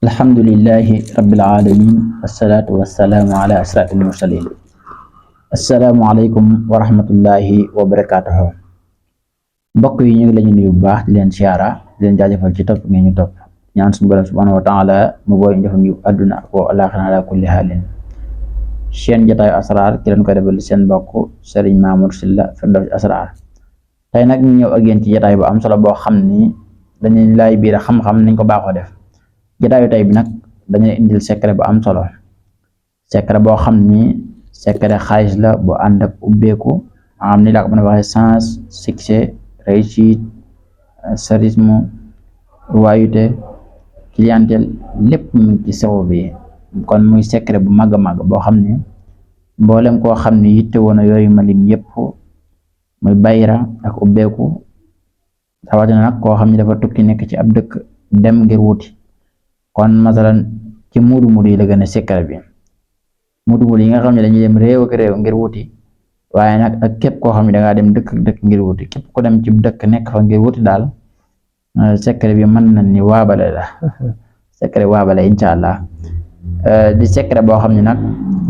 Alhamdulillahi rabbil alamin wassalatu wassalamu ala asrafil mursalin. Assalamualaikum warahmatullahi wabarakatuh. Mbokk yi ñu ngi lañu nuyu bu baax di leen siyaara di leen jaajëfal ci topp ngeen ñu topp ñaan suñu borom subhanahu wa ta'ala mu boy ñu yu aduna ak alakhirah ala kulli halin. Seen jotaayu asrar ki leen ko defal seen mbokk Serigne Mamour Sylla Firdaws Asrar. Tay nak ñu ñëw ak yeen ci jotaay bu am solo bo xamni dañuy lay biir xam-xam niñ ko baaxoo def. Jotaayu tay bi nag dañuy indil secret bu am solo secret boo xam ni secret xaalis la bu ànd ak ubbeeku am ni laa ko mën a waxee sens succès réussite charisme royauté clientèle lépp mu ci sew bi kon muy secret bu màgg a màgg boo xam ni mboolem koo xam ni yitte woon yooyu ma lim yépp muy bayra ak ubbeeku rawatina nag koo xam ni dafa tukki nekk ci ab dëkk dem ngir wuti kon masalan ci mudu yi la gën a secret bi mudu yi nga xam ne dañuy dem réew ak réew ngir wuti waaye nag ak képp koo xam ne dangaa dem dëkk ak dëkk ngir wuti képp ko dem ci dëkk nekk fa ngir wuti daal secret bi mën na ni waabale la secret waabale incha allah di secret boo xam ne nag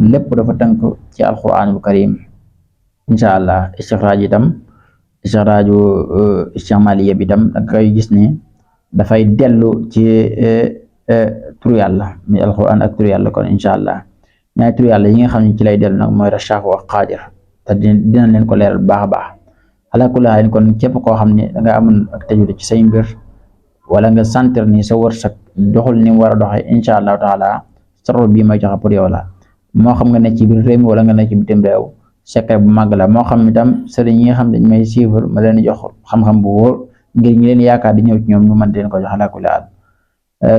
lépp dafa tënk ci alquranul karim incha allah istixraaju istimaliya bi itam da koy gis ni dafay dellu ci turu yàlla mi alquran ak turu yàlla kon incha allah ñaari turu yàlla yi nga xam ne ci lay dellu nag mooy Rashaaku ak Qaadir te dina leen ko leeral bu baax a baax ala kulli haal kon képp koo xam ne danga amoon ak tëjude ci say mbir wala nga sentir ni sa wërsëg doxul ni mu war a doxee incha allahu taala sarro bii may joxe pour yow la moo xam nga ne ci biir réew mi wala nga ne ci bitim réew secret bu màgg la moo xam itam sëriñ yi nga xam dañ may suivre ma leen jox xam-xam bu wóor ngir ñi leen yaakaar di ñëw ci ñoom ñu mën leen ko jox ala kulli haal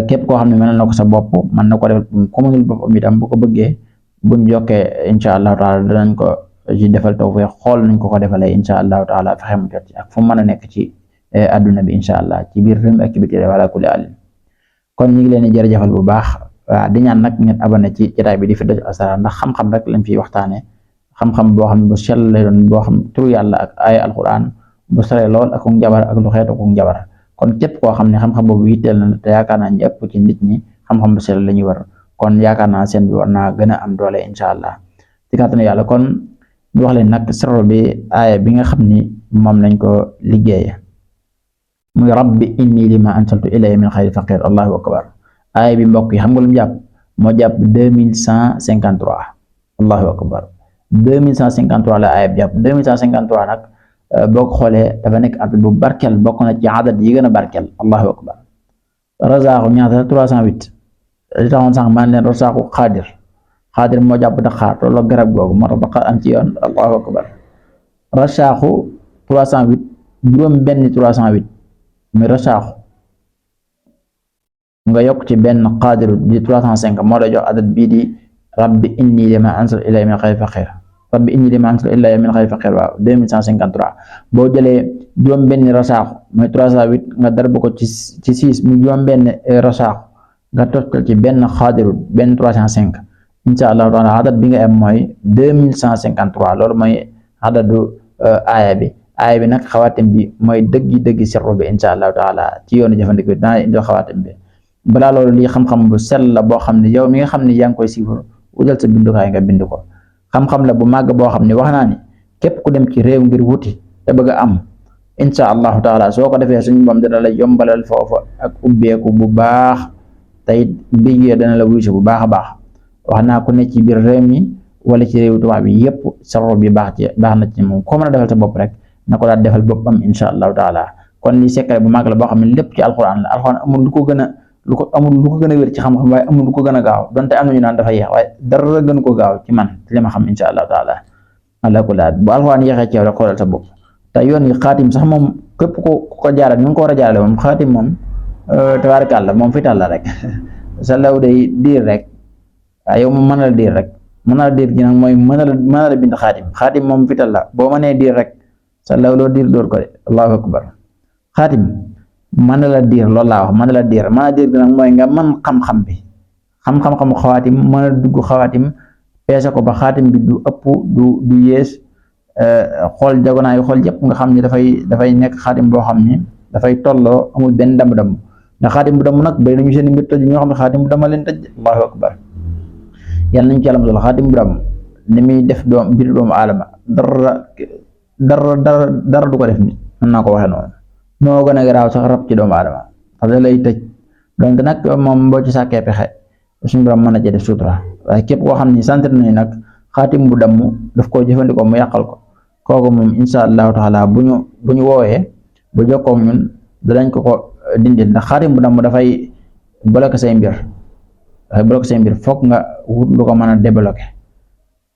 képp koo xam ne mënal na ko sa bopp mën na ko def ko mënul boppam itam bu ko bëggee buñ jokkee incha allahu taala danañ ko ci defal tawfiq xool nañ ko defalee incha allahu taala fexe mu jot ci ak fu mën a nekk ci adduna bi incha allah ci biir réew mi ak ci biti réew ala kulli haal kon ñu ngi leen di jërëjëfal bu baax waaw di ñaan nag ngeen abonné ci jotaay bi di Firdaws Asrar ndax xam-xam rek lañ fiy waxtaane xam-xam boo xam ne bu sell lay doon boo xam turu yàlla ak ay alquran bu sore lool ak njabar ak lu xeetu ak njabar kon képp koo xam ne xam-xam boobu yitteel na te yaakaar naa ñëpp ci nit ñi xam-xam bu sell la ñuy war kon yaakaar naa seen bi war naa gën a am doole incha allah ci kàttanu yàlla kon ñu wax leen nag sirru bi aaya bi nga xam ni moom lañ ko liggéeye muy rabbi inni lima anzaltu ilayya min xayri faqir allahu akbar aaya bi mbokk yi xam nga lu mu jàpp moo jàpp 2153 allahu akbar 2153 la aaya bi jàpp 2153 nag boo ko xoolee dafa nekk at bu barkel bokk na ci adat yi gën a barkel allahu akbar razaaxu ñaata 308 li taxoon sànq maan leen razaaxu xaadir moo jàpp Dakar loolu garab googu moo tax Dakar am ci yoon allahu akbar razaaxu 308 juróom benn 308 muy razaaxu nga yokk ci benn xaadiru di 305 moo la jox adat bii di rabbi inni lima anzaltu ilayya min xayri faqir rabbi inni lima anzaltu ilayya min xayri faqir waaw 2153 boo jëlee juróom benn rasaaxu mooy 308 nga darbu ko ci 6 mu juróom benn rasaaxu nga toftal ci benn xaadiru benn 305 insha allah taala adat bi nga am mooy 2153 loolu mooy adadu aaya bi nag xawaatim bi mooy dëggi sirru bi insha allah taala ci yoonu jëfandikoo dinaa indil xawaatim bi balaa loolu lii xam-xam bu sell la boo xam ne yow mi nga xam ne yaa ngi koy siifar wujal sa bindukaay nga bind ko xam-xam la bu màgg boo xam ne wax naa ni képp ku dem ci réew ngir wuti te bëgg a am insha allahu taala soo ko defee suñu moom dana la yombalal foofu ak ubbeeku bu baax tey mbir dana la wuyu bu baax a baax wax naa ku ne ci biir réew mi wala ci réew tubaab bi yépp sarro bi baax na ci moom ko mën a defal sa bopp rek na ko daal defal boppam insha allahu taala kon li secret bu màgg la boo xam ne lépp ci alquran la alquran amul lu ko gën a wér ci xam-xam waaye amul lu ko gën a gaaw donte am nañu naan dafa yéex waaye dara gën ko gaaw ci man li ma xam insha allahu taala ala kulli haal bu alquran yéexee ci yow rek xoolal sa bopp te yoon yi xaatim sax moom képp ko jaaral ni nga ko war a jaarale moom xaatim moom tabaarkàlla moom fital la rek sa law day diir rek yow moom mën na la diir rek mën na la diir gi nag mooy mën na la bind xaatim moom fital la boo mënee diir rek sa law loo diir door ko de allahu akbar xaatim mën na la diir loolu laa wax mën na la diir gi nag mooy nga mën xam-xam bi xam-xam xawaatim mën a dugg xawaatim peese ko ba xaatim bi du ëpp du yées xool jagonaay xool yëpp nga xam ne dafay nekk xaatim boo xam ne dafay tolloo amul benn dam-dam nga xaatim bu damm nag bay nañu seen mbir tëj ñoo xam ne xaatim bu dama leen tëj. Allahu akbar yàlla nañ ci yàlla musal xaatim bu damm ni muy def mbir doomu aadama dara du ko def nit mën naa ko waxee noonu moo gën a garaaw sax rab ci doomu aadama parce que lay tëj donc nag moom boo ci sàkkee pexe suñu borom mën na cee def sutura waaye képp koo xam ni sant nañu nag xaatim bu damm daf koo jëfandikoo mu yàqal ko kooku moom insha allahu taala bu ñu woowee bu jokkoo ñun danañ ko dindil ndax xaatim bu damm dafay bloqué say mbir foog nga wut lu ko mën a débloqué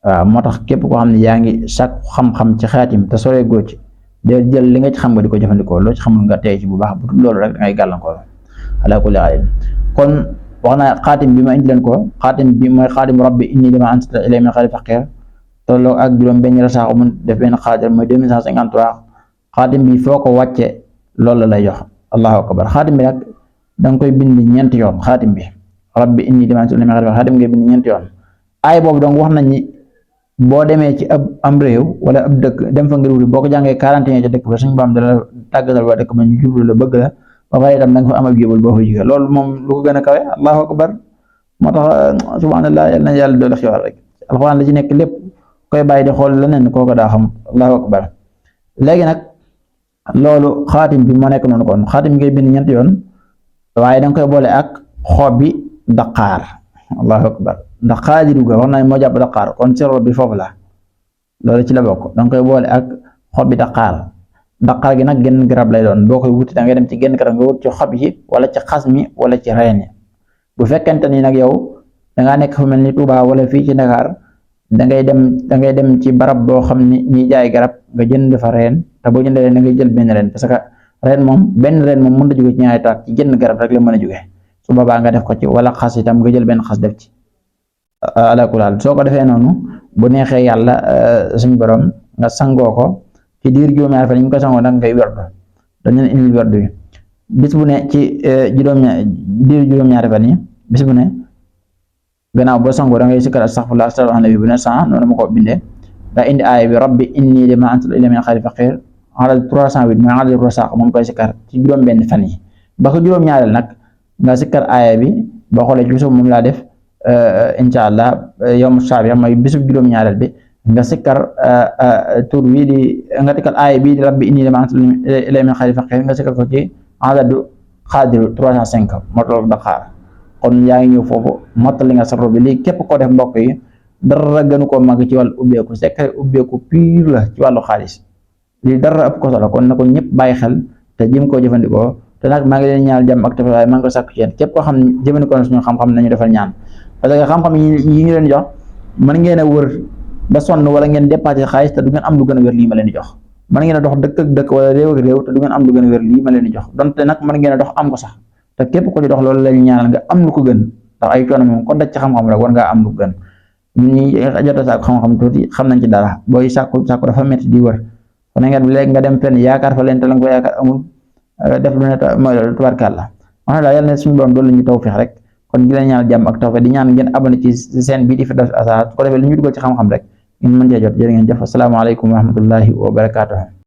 waaw moo tax képp koo xam ne yaa ngi sàkk xam-xam ci xaatim te sore góor ci de jël li nga ci xam nga di ko jëfandikoo loo ci xamul nga tey ci bu baax bu dul loolu rek da ngay gàllankoor ala kulli haal kon wax naa xaatim bi ma indi leen ko xaatim bi mooy xaatim rabbi inni lima anzalta ilayya min xayrin faqir tolloo ak juróom benn rasaaxu mun def benn xaatim mooy 2153 xaatim bi foo ko wàcce loolu la lay jox. allahu akbar xaatim bi nag da nga koy bind ñeenti yoon xaatim bi rabbi inni lima anzalta ilayya min xayrin faqir xaatim ngay bind ñeenti yoon aay boobu donc wax nañ ni boo demee ci am réew wala ab dëkk dem fa ngir wuri boo ko jàngee 41 ca dëkk ba suñu baam dala tàggatal waa dëkk ba ñu jublu la bëgg la ba pare itam da nga fa am ak yóbbal boo fa jógee loolu moom lu ko gën a kawe allahu akbar moo tax subhanallah yal na yàlla doole xiwal rek alxuraan la ci nekk lépp koy bàyyi di xool leneen kooko daa xam allahu akbar léegi nag loolu xaatim bi moo nekk noonu kon xaatim bi ngay bind ñeenti yoon waaye da nga koy boole ak xob bi daqaar allahu akbar ndax xaadiru ga wax naa moo jàpp daqaar kon sirro bi foofu la loolu ci la bokk danga koy boole ak xob bi daqaar gi nag genn garab lay doon boo koy wuti da ngay dem ci genn garab nga wut ci xob yi wala ci xas mi wala ci reen yi bu fekkente ni nag yow dangaa nekk fu mel ni Touba wala fii ci Dakar dangay dem ci barab boo xam ni ñiy jaay garab nga jënd fa reen te boo jëndee da ngay jël benn reen parce que benn reen moom mën a jóge ci ñaari taat ci genn garab rek la mën a jóge su boobaa nga def ko ci wala xas itam nga jël benn xas def ci ala kulal soo ko defee noonu bu neexee yàlla suñu borom nga sangoo ko ci diir juróom-ñaari fan yi nga ko sangoo nag ngay werdu dañ leen indil werdu yi bis bu ne ci juróom-ñaari fan yi bis bu ne gannaaw boo sangoo da ngay sikkar astaghfirullah astaghfirullah nabi bu ne 100 noonu ma ko bindee daa indi aaya bi rabbi inni lima anzalta ilayya min xayrin faqir adad 308 mooy adad rasaq moom koy sikkar ci juróom-benn fan yi ba ko juróom-ñaareel nag nga sikkar aaya bi boo xoolee ci suuf moom laa def incha allah yawmu saabi mooy bisub juróom-ñaareel bi nga sikkar tur bii di nga sikkar aaya bii di rabbi inni lima anzalta ilayya min xayrin faqir nga sikkar ko ci adadu xaadiru 305 moo toll Dakar kon yaa ngi ñëw foofu mottali nga sarro bi lii képp koo def mbokk yi dara gënu koo màgg ci wàllu ubbeeku secret ubbeeku pire la ci wàllu xaalis lii dara ëpp ko solo kon na ko ñëpp bàyyi xel te jëm koo jëfandikoo te nag maa ngi leen ñaanal jàmm ak tawfeex maa ngi ko sàkku ci yéen képp koo xam ne jëfandikoo na suñu xam-xam nañu defal ñaan parce que xam-xam yi ñu leen jox mën ngeen a wër ba sonn wala ngeen dépassé xaalis te du ngeen am lu gën a wér lii ma leen di jox mën ngeen a dox dëkk ak dëkk wala réew ak réew te du ngeen am lu gën a wér lii ma leen di jox donte nag mën ngeen a dox am ko sax te képp ko di dox loolu lañu ñaanal nga am lu ko gën ndax ay coono moom ko daj ci xam-xam rek war ngaa am lu gën ñun ñi jot a sàkku xam-xam tuuti xam nañ ci dara booy sàkku dafa métti di wër kon ngeen léegi nga dem fenn yaakaar fa leen te la nga ko yaakaar amul def lu ne mooy tubarkàlla wax na daal yàlla ne suñu borom doolu la ñu tawfeex rek kon gi leen ñaanal jàmm ak tawfeex di ñaan ngeen abonné ci seen bii di Firdaws Asrar su ko defee lu ñu dugal ci xam-xam rek ngeen mën cee jot jërë ngeen jëf asalaamaaleykum wa rahmatullahi wa barakaatuh